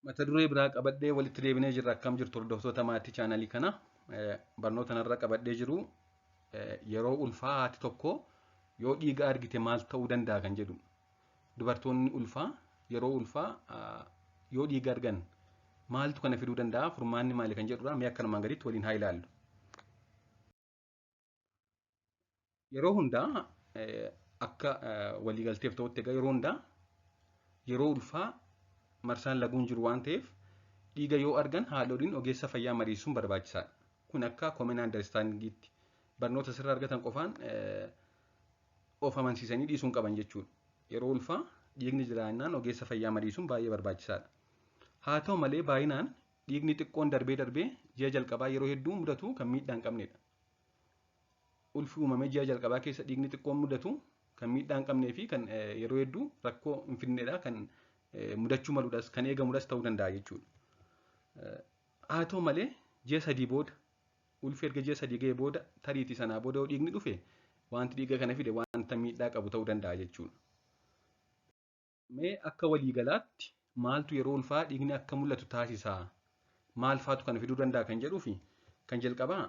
Mata duree biraa qabadhee walitti deebinee jirra. Akkam jirtu hordoftoota maatii chaanalii kana? Barnoota kanarra qabadhee jiru yeroo ulfaa haati tokko yoo dhiiga argite maal ta'uu danda'a kan jedhu. Dubartoonni ulfaa yeroo ulfaa yoo dhiiga argan maaltu kana fiduu danda'a, furmaanni maali kan jedhudha. Mee akkanumaan gaditti waliin haa ilaallu. Yeroo hundaa akka waliigalteef ta'utti egaa yeroo hundaa yeroo ulfaa marsaan laguun jiru waan ta'eef dhiiga yoo argan haadholiin ogeessa fayyaa mariisuun barbaachisaadha. Kun akka common understandingiitti barnoota sirraa argatan qofaan of amansiisanii dhiisuun qaban jechuudha. Yeroo ulfaa dhiigni jiraannaan ogeessa fayyaa mariisuun baay'ee barbaachisaadha. Haa ta'u malee baay'inaan dhiigni xiqqoon darbee darbee ji'a jalqabaa yeroo hedduu mudatu kan miidhaa hin qabnedha. Ulfi uumamee ji'a jalqabaa keessa dhiigni xiqqoon mudatu kan miidhaa hin qabnee fi kan yeroo hedduu rakkoo hin fidnedha, kan mudachuu maluudhas kan eegamudhas ta'uu danda'a jechuudha. Haa ta'u malee ji'a 3 booda ulfi erga ji'a 3 ga'ee booda tariitii sanaa booda yoo dhiigni dhufe wanti dhiiga kana fide wanta miidhaa qabu ta'uu danda'a jechuudha. Mee akka waliigalaatti maaltu yeroo ulfaa dhiigni akka mul'atu taasisa? Maal faatu kana fiduu danda'a kan jedhuu fi kan jalqabaa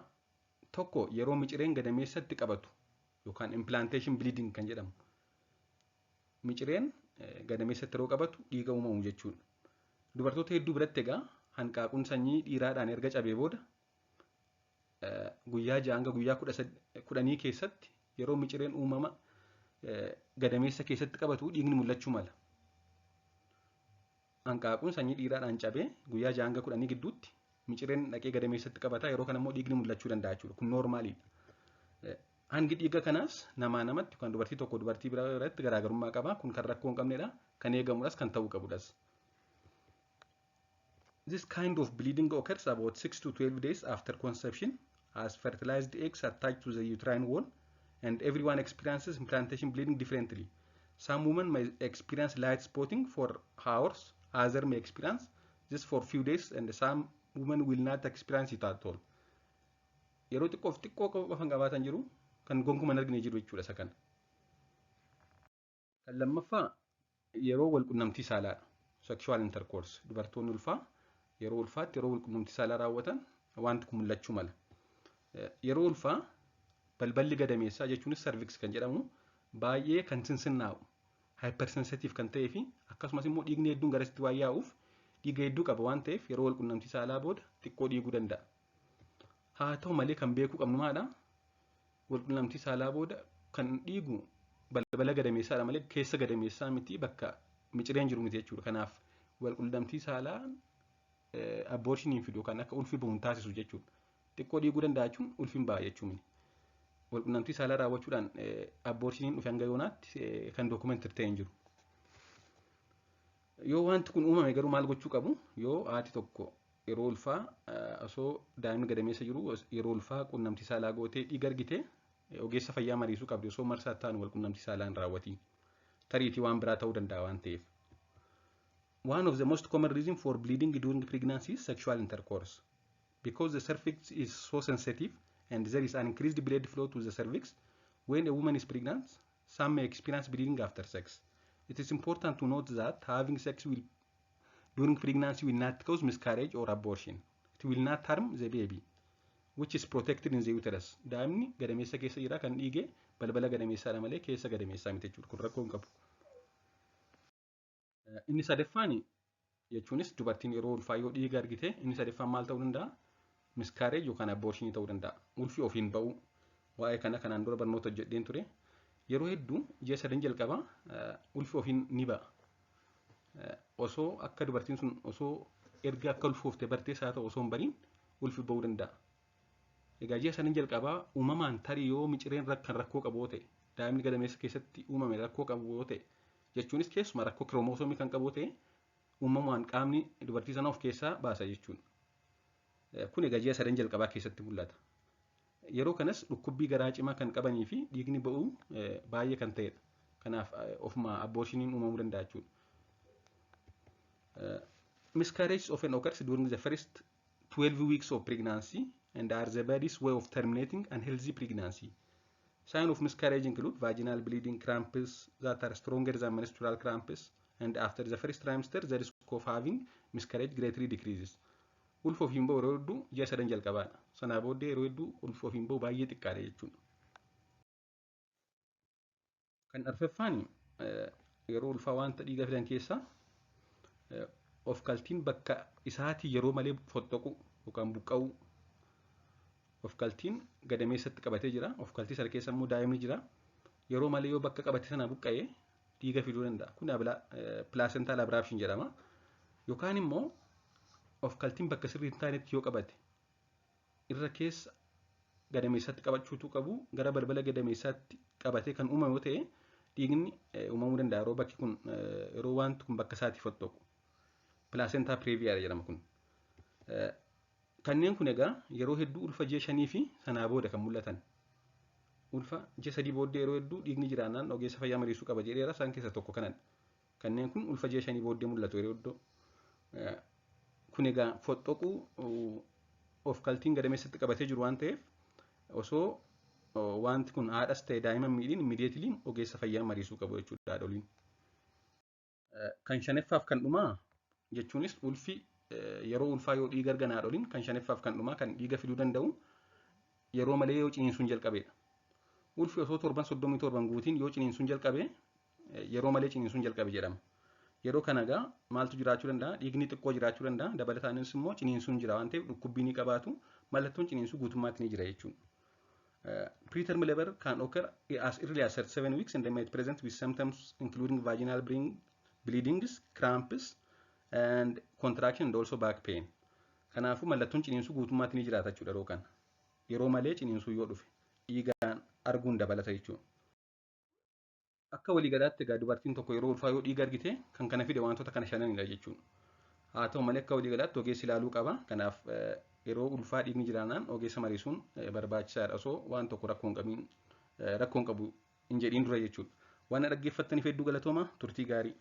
tokko yeroo micireen gadameessatti qabatu yookaan implantation bleeding kan jedhamu. Micireen gadameessatti yeroo qabatu dhiiga uumamu jechuudha. Dubartoota hedduu biratti egaa hanqaaquun sanyii dhiiraadhaan erga cabee booda guyyaa 6 hanga guyyaa 10 keessatti yeroo micireen uumama gadameessa keessatti qabatu dhiigni mul'achuu mala. Hanqaaquun sanyii dhiiraadhaan cabee guyyaa 6 hanga 10 gidduutti micireen dhaqee gadameessatti qabata. Yeroo kana immoo dhiigni mul'achuu danda'a jechuudha. Kun noormaaliidha. Hangi dhiiga kanaas namaa namatti yookaan dubartii tokko dubartii biraa irratti garaagarummaa qaba. Kun kan rakkoo hin qabnedha. Kan eegamudhas kan ta'uu qabudhas. This kind of bleeding occurs about 6 to 12 days after conception as fertilized eggs attach to the uterine wall, and everyone experiences implantation bleeding differently. Some women may experience light spotting for hours, others may experience this for few days, and some women will not experience it at all. Yeroo xiqqoof xiqqoo qofa kan qabaatan jiru, kan gonkumaa hin argine jiru jechuudha isa kana. Kan lammaffaa yeroo wal qunnamtii saalaadha. Sexual intercourse. Dubartoonni ulfaa yeroo ulfaatti yeroo wal qunnamtii saalaa raawwatan wanti kun mul'achuu mala. Yeroo ulfaa balballi gadameessaa jechuunis cervix kan jedhamu baay'ee kan sinsinnaa'u, hypersensitive kan ta'ee fi akkasumas immoo dhiigni hedduun garasitti waan yaa'uuf dhiiga hedduu qaba waan ta'eef yeroo wal qunnamtii saalaa booda xiqqoo dhiiguu danda'a. Haa ta'u malee kan beekuu qabnu maadha? Wal qunnamtii saalaa booda kan dhiigu balbala gadameessaadha malee keessa gadameessaa miti, bakka micireen jiru miti jechuudha. Kanaaf wal qunnamtii saalaa abortioniin fidu yookaan akka ulfi bahu hin taasisu jechuudha. Xiqqoo dhiiguu danda'a jechuun ulfi hin ba'a jechuun. Wal qunnamtii saalaa raawwachuudhaan abortioniin dhufe hanga yoonaatti kan dookumentii ta'e hin jiru. Yoo wanti kun uumame garuu maal gochuu qabu? Yoo haati tokko yeroo ulfaa osoo daa'imni gadameessa jiru yeroo ulfaa qunnamtii saalaa gootee dhiiga argite ogeessa fayyaa mariisuu qabdi osoo marsaa ta'an wal qunnamtii saalaa hin raawwatiin. Tariitii waan biraa ta'uu danda'a waan ta'eef. One of the most common reason for bleeding during pregnancy is sexual intercourse. Because the cervix is so sensitive and there is an increased blood flow to the cervix, when a woman is pregnant, some may experience bleeding after sex. It is important to note that having sex during pregnancy will not cause miscarriage or abortion. It will not harm the baby, which is protected in the uterus. Daa'imni gadameessa keessa jira, kan dhiige balbala gadameessaadha malee keessa gadameessaa miti jechuudha. Kun rakkoo hin qabu. Inni sadaffaan jechuunis dubartiin yeroo ulfaa yoo dhiiga argite inni sadaffaan maal ta'uu danda'a? Miscarriage yookaan abortionii ta'uu danda'a. Ulfi ofiin ba'uu. Waa'ee kana kanaan dura barnoota hojjedheen ture. Yeroo hedduu ji'a 3 jalqabaa ulfi ofiin ni ba'a. Osoo akka dubartiin sun osoo erga akka ulfoofte bartees haa ta'u osoo hin bariin ulfi ba'uu danda'a. Egaa ji'a 3 jalqabaa uumamaan tarii yoo micireen kan rakkoo qabu yoo ta'e, daa'imni gadameessa keessatti uumame rakkoo qabu yoo ta'e, jechuunis keessumaa rakkoo kiroomosoomii kan qabu yoo ta'e, uumamaan qaamni dubartii sana of keessaa baasa jechuudha. Kun egaa ji'a 3 jalqabaa keessatti mul'ata. Yeroo kanas dhukkubbii garaa cimaa kan qabanii fi dhiigni ba'uu baay'ee kan ta'edha. Kanaaf ofuma abortioniin uumamuu danda'a jechuudha. Miscarriage often occurs during the first 12 weeks of pregnancy and are the body's way of terminating unhealthy pregnancy. Signs of miscarriage include vaginal bleeding, cramps that are stronger than menstrual cramps, and after the first trimester the risk of having miscarriage greatly decreases. Ulfa ofiin ba'u yeroo hedduu ji'a sadan jalqabaadha. Sanaa booddee yeroo hedduu ulfa ofiin ba'u baay'ee xiqqaadha jechuudha. Kan arfaffaan yeroo ulfaa wanta dhiiga fidan keessaa of kaltiin bakka isaatii yeroo malee foxxoqu yookaan buqqa'uu. Of kaltiin gadameessatti qabatee jira. Of kaltii sana keessa immoo daa'imni jira. Yeroo malee yoo bakka qabate sana buqqa'ee dhiiga fiduu danda'a. Kun placental abruption jedhama. Yookaan immoo of kaltiin bakka sirrii hin taanetti yoo qabate, irra keessa gadameessatti qabachuutu qabu gara balbala gadameessaatti qabatee kan uumamu yoo ta'e, dhiigni uumamuu danda'a yeroo bakki kun, yeroo wanti kun bakka isaatii foxxoqu. Placenta previa jedhama kun. Kanneen kun egaa yeroo hedduu ulfa ji'a 5 fi sanaa booda kan mul'atan. Ulfa ji'a 3 booddee yeroo hedduu dhiigni jiraannaan ogeessa fayyaa mariisuu qaba jedheera, isaan keessaa tokko kanadha. Kanneen kun ulfa ji'a 5 booddee mul'atu yeroo hedduu. Kun egaa foxxoquu of kaltiin gadameessatti qabatee jiru waan ta'eef, osoo wanti kun haadhas ta'e daa'ima miidhiin immediately ogeessa fayyaa mariisuu qabu jechuudha haadholiin. Kan shanaffaaf kan dhumaa jechuunis ulfi yeroo ulfaa yoo dhiiga argan haadholiin, kan shanaffaaf kan dhumaa kan dhiiga fiduu danda'u yeroo malee yoo ciniinsuun jalqabeedha. Ulfi osoo torban 37 guutiin yoo ciniinsuun jalqabe, yeroo malee ciniinsuun jalqabe jedhama. Yeroo kana egaa maaltu jiraachuu danda'a? Dhiigni xiqqoo jiraachuu danda'a. Dabalataanis immoo ciniinsuun jira waan ta'eef dhukkubbii ni qabaatu. Mallattoon ciniinsuu guutummaatti ni jira jechuudha. Preterm labor can occur as early as 37 weeks and they may present with symptoms including vaginal bleedings, cramps, and contraction and also back pain. Kanaafuu mallattoon ciniinsuu guutummaatti ni jiraata jechuudha yeroo kana. Yeroo malee ciniinsuu yoo dhufe dhiigaan arguun dabalata jechuudha. Akka waliigalaatti egaa dubartiin tokko yeroo ulfaa yoo dhiiga argite kan kana fide wantoota kana shananidha jechuudha. Haa ta'u malee akka waliigalaatti ogeessi ilaaluu qaba. Kanaaf yeroo ulfaa dhiigni jiraannaan ogeessa mariisuun barbaachisaadha osoo waan tokko rakkoo hin qabiin, rakkoo hin qabu hin jedhiin dura jechuudha. Waan dhaggeeffattaniif hedduu galatooma, turtii gaarii.